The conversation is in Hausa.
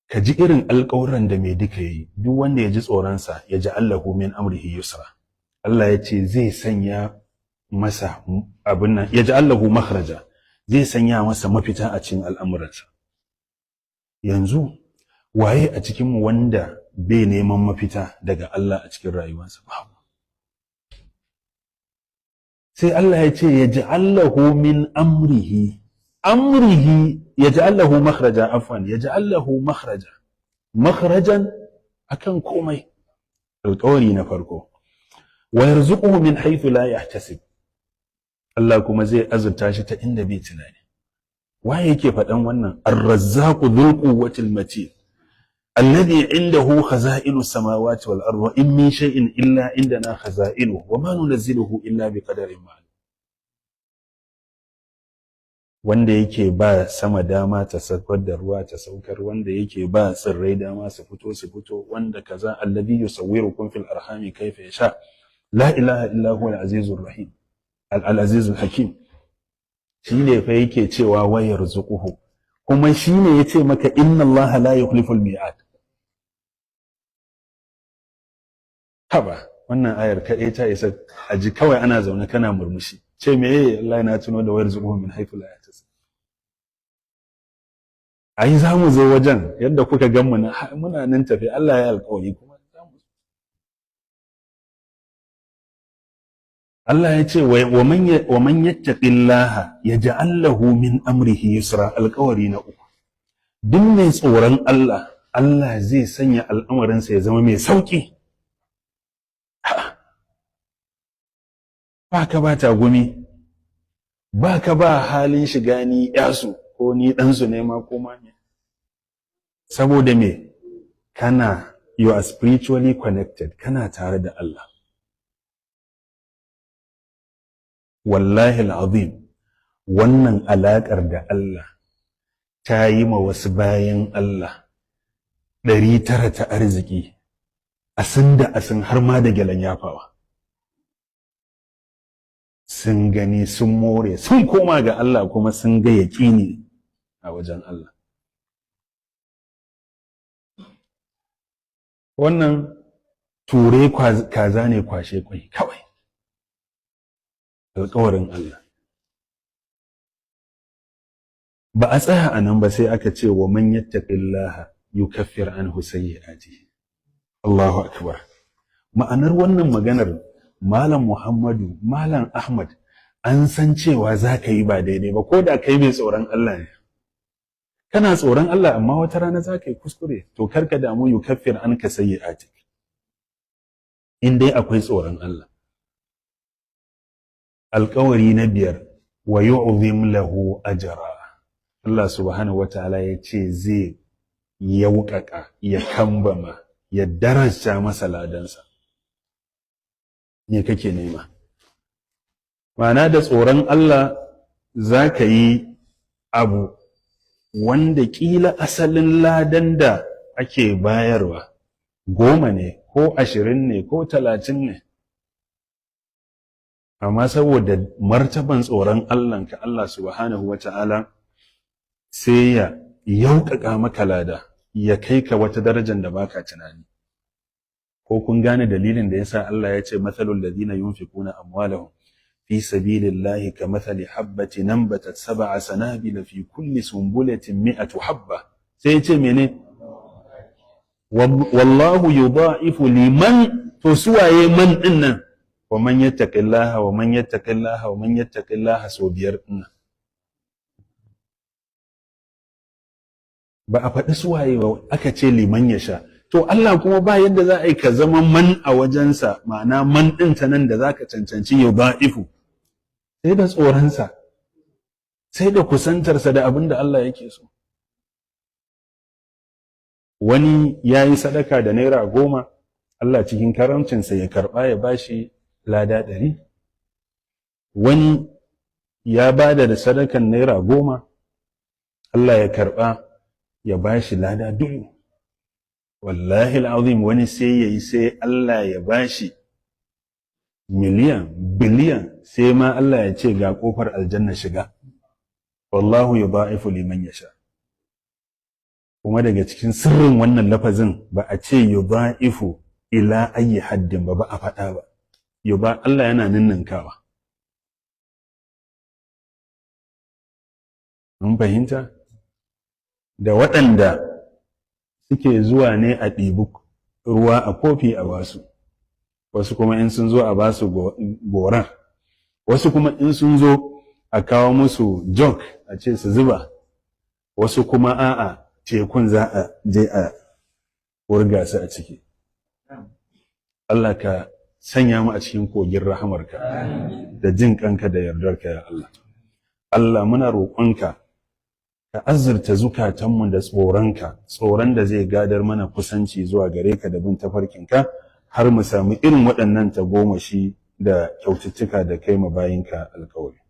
Ka ji irin alƙawuran da mai duka yayi. Duk wanda ya ji tsoronsa, يجعل له من أمره يسرا. Allah ya ce zai sanya masa abin nan, يجعل له مخرجا, zai sanya masa mafita a cikin al'amuransa. Yanzu waye a cikinmu wanda bai neman mafita daga Allah a cikin rayuwarsa? Babu. Sai Allah ya ce يجعل له من أمره يجعل له مخرجا, عفوا, يجعل له مخرجا, مخرجا akan komai. Alƙawari na farko. ويرزقه من حيث لا يحتسب. Allah kuma zai azurta shi ta inda bai tunani. Waye yake faɗan wannan? الرزاق ذو القوة المتين الذي عنده خزائن السماوات والأرض وإن من شيء إلا عندنا خزائنه وما ننزله إلا بقدر معلوم. Wanda yake ba sama dama ta saukar da ruwa ta saukar, wanda yake ba tsirrai dama su fito su fito, wanda kaza, الذي يصوركم في الأرحام كيف يشاء لا إله إلا هو العزيز الرحيم العزيز الحكيم. Shine fa yake cewa ويرزقه, kuma shine yace maka إن الله لا يخلف الميعاد. Haba, wannan ayar kaɗai ta isa a ji kawai ana zaune kana murmushi. Ce meye? Allah na tuno da ويرزقه من حيث لا يحتسب. Ai za mu zo wajen yadda kuka gan mu na muna nan tafi. Allah ya alƙawari kuma za mu. Allah ya ce ومن يتق الله يجعل له من أمره يسرا. Alƙawari na uku. Duk mai tsoron Allah, Allah zai sanya al'amarinsa ya zama mai sauki. Ba ka ba tagumi, ba ka ba halin shiga ni yasu ko ni ɗansu ne ma ko ma me. Saboda me? Kana, you are spiritually connected, kana tare da Allah. Wallahi al'azim, wannan alaƙar da Allah ta yi ma wasu bayan Allah 900 ta arziki, asin da asin, har ma da gyalen yafawa. Sun gani, sun more, sun koma ga Allah, kuma sun ga yaƙini a wajen Allah. Wannan ture kaza ne kwashe kwai kawai. Alƙawarin Allah. Ba a tsaya a nan ba, sai aka ce ومن يتق الله يكفر عنه سيئاته. Allahu akbar. Ma'anar wannan maganar, Malam Muhammadu, Malam Ahmad, an san cewa za ka yi ba daidai ba, ko da kai mai tsoron Allah ne. Kana tsoron Allah, amma wata rana za ka yi kuskure, to kar ka damu, يكفر عنك سيئاتك. In dai akwai tsoron Allah. Alƙawari na biyar, ويعظم له أجرا. Allah subhanahu wataala ya ce zai yauƙaƙa, ya kambama, ya daraja masa ladansa. Me kake nema? Ma'ana, da tsoron Allah za ka yi abu wanda ƙila asalin ladan da ake bayarwa 10 ne ko 20 ne ko 30 ne, amma saboda martaban tsoron Allahnka, Allah subhanahu wa ta'ala sai ya yauƙaƙa maka lada, ya kai ka wata darajar da baka tunani. Ko kun gane dalilin da yasa Allah ya ce مثل الذين ينفقون أموالهم في سبيل الله كمثل حبة أنبتت سبع سنابل في كل سنبلة 100 حبة؟ Sai ya ce mene? والله يضاعف لمن. To suwaye من din nan? ومن يتق الله ومن يتق الله ومن يتق الله, so biyar din nan. Ba a faɗi suwaye ba, aka ce لمن يشاء. To Allah kuma ba yadda za a yi ka zama من a wajensa, ma'ana من ɗin ta nan da za ka cancanci يضاعف, sai da tsoronsa, sai da kusantarsa da abin da Allah yake so. Wani ya yi sadaka da naira 10, Allah cikin karamcinsa ya karɓa ya bashi lada 100. Wani ya ba da sadakan naira 10, Allah ya karɓa ya bashi lada 1000. Wallahi al'azim, wani sai ya yi, sai Allah ya bashi miliyan, biliyan, sai ma Allah ya ce ga kofar aljanna, shiga. والله يضاعف لمن يشاء. Kuma daga cikin sirrin wannan lafazin, ba a ce yudha'ifu ila ayi haddin ba, ba a faɗa ba. Yuba Allah yana ninninkawa. Mun fahimta? Da waɗanda suke zuwa ne a ɗibi ruwa a kofi a basu, wasu kuma in sun zo a basu goran, wasu kuma in sun zo a kawo musu jug a ce su zuba, wasu kuma a'a, tekun za a je a wurga su a ciki. Allah ka sanya mu a cikin kogin rahamarka da jin kanka da yardarka, ya Allah. Allah, muna roƙonka ka azurta zukatanmu da tsoronka, tsoron da zai gadar mana kusanci zuwa gare ka da bin tafarkinka, har mu samu irin waɗannan tagomashi da kyaututtuka da kai ma bayinka alkawari.